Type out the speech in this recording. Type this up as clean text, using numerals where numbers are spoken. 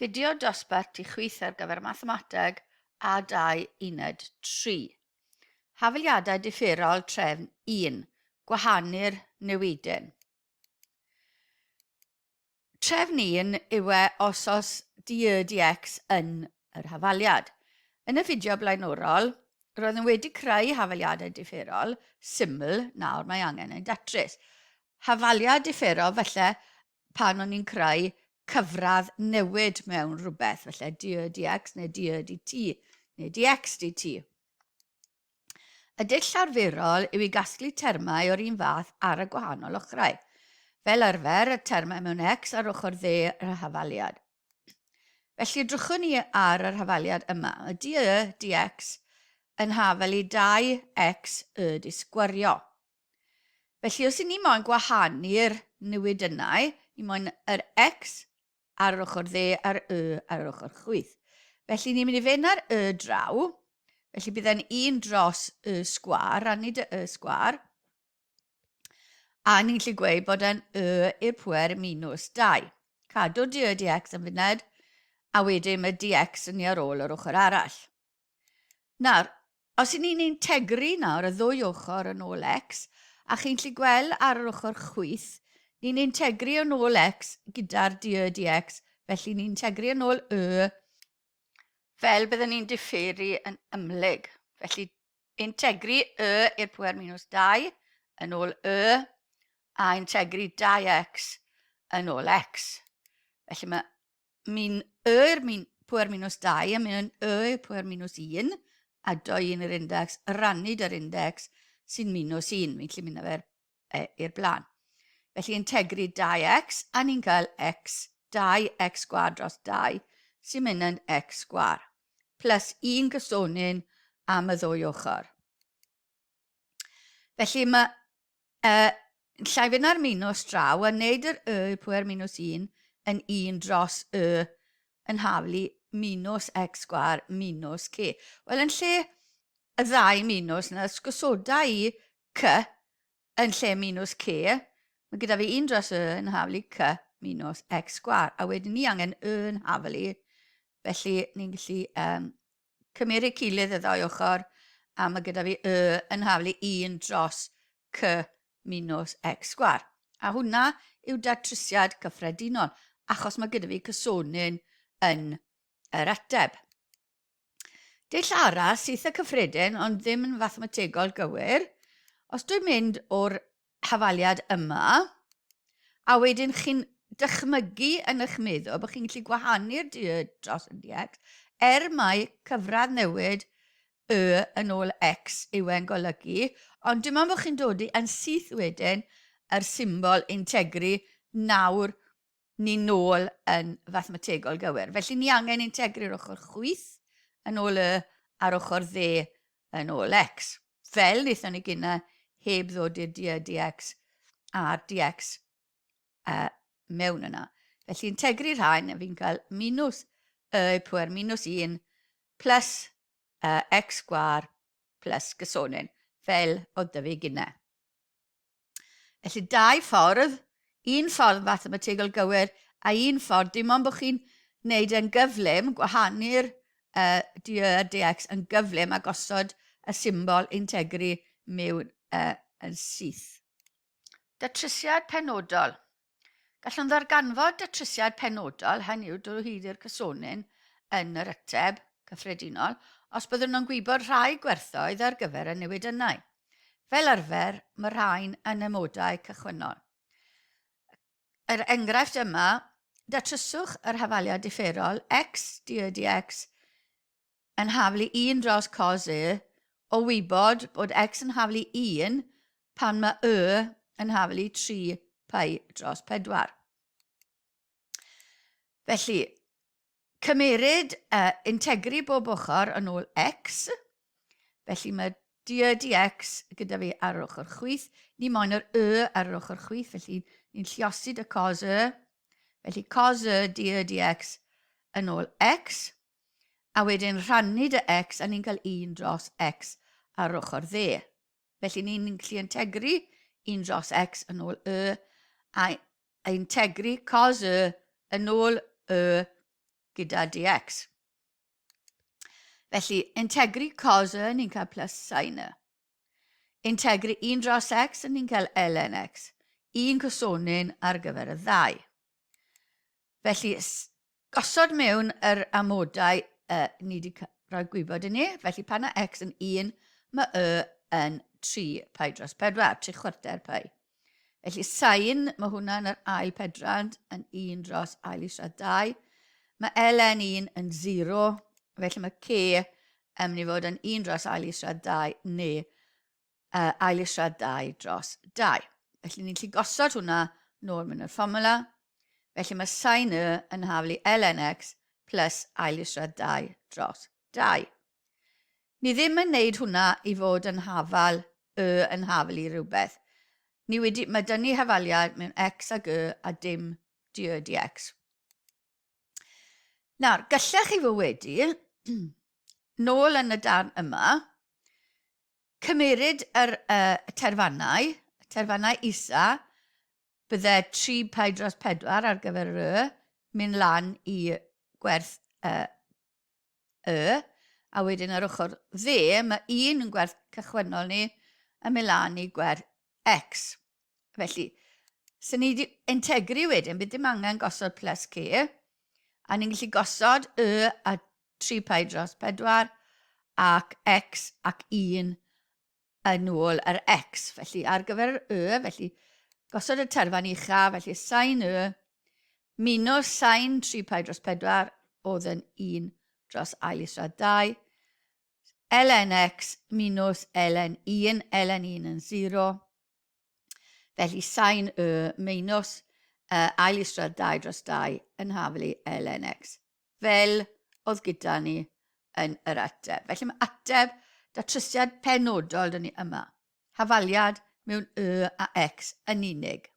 Fideo dosbarth i chwith ar gyfer Mathemateg A2 Uned 3. Hafaliadau differol trefn 1. Gwahanu'r newidyn. Trefn 1 yw e os os dy dx yn yr hafaliad. Yn y fideo blaenorol, roeddwn wedi creu hafaliadau differol syml, nawr mae angen eu datrys. Hafaliad differol felly pan o'n i'n creu cyfradd newid mewn rhywbeth, felly dy dx neu dy dt neu dx dt. Y dull arferol yw i gasglu termau o'r un fath ar y gwahanol ochrau. Fel arfer, y termau mewn x ar ochr dde yr hafaliad. Felly, edrychwn ni ar yr hafaliad yma. Y dy dx yn hafal i 2x y di sgwario. Felly, os i ni moyn gwahanu'r newidynnau, ni moyn yr x ar yr ochr dde a'r y ar yr ochr chwith. Felly, ni'n mynd i fynd ar y draw. Felly, bydd e'n 1 dros y sgwar, rannu dy y sgwar. A ni'n gallu gweud bod e'n y i'r pwer minus 2. Cadw dy y dx yn funed, a wedyn mae dx yn ni ar ôl yr ochr arall. Nawr, os y'n ni'n integru nawr y ddwy ochr yn ôl x, a chi'n gallu gweld ar yr ochr chwith, ni'n integru yn ôl x gyda'r dy dx, felly ni'n integru yn ôl y, fel byddwn ni'n diferu yn ymhlyg. Felly, integru y i'r pwer minus 2 yn ôl y, a integru 2x yn ôl x. Felly mae min y i'r min, pwer minus 2 a mynd yn y i'r pwer minus 1, a doi un i'r index, rannu dy'r index sy'n minus 1. Fi'n gallu mynd â fe'r e, i'r blaen. Felly integru 2x, a ni'n cael x, 2x sgwar dros 2, sy'n mynd yn x sgwar, plus 1 cysonyn am y ddwy ochr. Felly mae llai fynd ar minus draw a wneud yr y pwer minus 1 yn 1 dros y yn haflu minus x sgwar minus c. Wel, yn lle y ddau minus yna, sgosoda i c yn lle minus c, mae gyda fi 1 dros y yn haflu c minus x sgwar, a wedyn ni angen y yn haflu, felly ni'n gallu um, Cymeru cilydd y ddau ochr, a mae gyda fi y yn haflu 1 dros c minus x sgwar. A hwnna yw datrysiad cyffredinol, achos mae gyda fi cysonyn yn yr ateb. Dull arall sydd eitha cyffredin, ond ddim yn fathemategol gywir, os dwi'n mynd o'r hafaliad yma, a wedyn chi'n dychmygu yn eich meddwl bod chi'n gallu gwahanu'r dy dros y dx, er mai cyfradd newid y yn ôl x yw e'n golygu, ond dim ond bod chi'n dod i yn syth wedyn yr symbol integru nawr ni nôl yn fathemategol gywir. Felly ni angen integru'r ochr chwith yn ôl y a'r ochr dde yn ôl x. Fel wnaethon ni gyna heb ddod i'r dy dx a'r dx uh, mewn yna. Felly integru'r rhain, fi'n cael minus y pwer minus 1 plus uh, x sgwar plus gysonyn, fel oedd dy fi gyna. Felly dau ffordd, un ffordd mathemategol gywir a un ffordd dim ond bod chi'n wneud yn gyflym, gwahanu'r uh, dy a dx yn gyflym a gosod y symbol integru mewn uh, yn syth. Datrysiad penodol. Gallwn ddarganfod datrysiad penodol, hynny yw dod o hyd i'r cysonyn yn yr ateb cyffredinol, os byddwn yn gwybod rhai gwerthoedd ar gyfer y newidynnau. Fel arfer, mae rhain yn amodau cychwynnol. Yr enghraifft yma, datryswch yr hafaliad differol x dy dx yn haflu 1 dros cos y, o wybod bod x yn haflu 1 pan mae y yn haflu 3 pi dros 4. Felly, cymeryd uh, integru bob ochr yn ôl x, felly mae dy dx gyda fi ar yr ochr chwith, ni moyn yr y ar yr ochr chwith, felly ni'n lliosi dy cos y, felly cos y dy dx yn ôl x, a wedyn rhannu dy x a ni'n cael 1 dros x ar ochr dde. Felly ni'n gallu integru 1 dros x yn ôl y, a integru cos y yn ôl y gyda dx. Felly, integru cos y, ni'n cael plus sin y. Integru 1 dros x, ni'n cael ln x. Un cosonyn ar gyfer y ddau. Felly, gosod mewn yr amodau uh, ni wedi rhoi gwybod i ni. Felly, pan mae x yn 1, mae y yn 3 pi dros 4, 3 chwarter pi. Felly, sain, mae hwnna yn yr ail pedrant, yn 1 dros ail isradd 2. Mae ln 1 yn 0, felly mae c yn mynd i fod yn 1 dros ail isradd 2 neu uh, ail isradd 2 dros 2. Felly ni'n gallu gosod hwnna nôl mewn yr fformula. Felly mae sain y yn haflu ln x plus ail isradd 2 dros 2. Ni ddim yn neud hwnna i fod yn hafal y yn hafal i rhywbeth. Ni wedi, mae dyn ni hafaliad mewn x ag y a dim dy dx. Nawr, gallech chi fod wedi, nôl yn y darn yma, cymeryd yr uh, terfannau, terfannau isa, bydde 3 pi dros 4 ar gyfer yr y, mynd lan i gwerth uh, y, a wedyn ar ochr dde, mae un yn gwerth cychwynnol ni yn mynd lan i gwerth x. Felly, sy'n ni wedi integru wedyn, bydd dim angen gosod plus k, a ni'n gallu gosod y a 3 pi dros 4 ac x ac 1 yn ôl yr x. Felly ar gyfer yr y, felly gosod y terfan ucha, felly sain y minus sain 3 pi dros 4 oedd yn 1 dros ail isradd 2, ln x minus ln 1, ln 1 yn 0, felly sain y minus uh, ail isradd 2 dros 2 yn haflu ln x. fel oedd gyda ni yn yr ateb. Felly mae ateb datrysiad penodol dyn ni yma. Hafaliad mewn Y a X yn unig.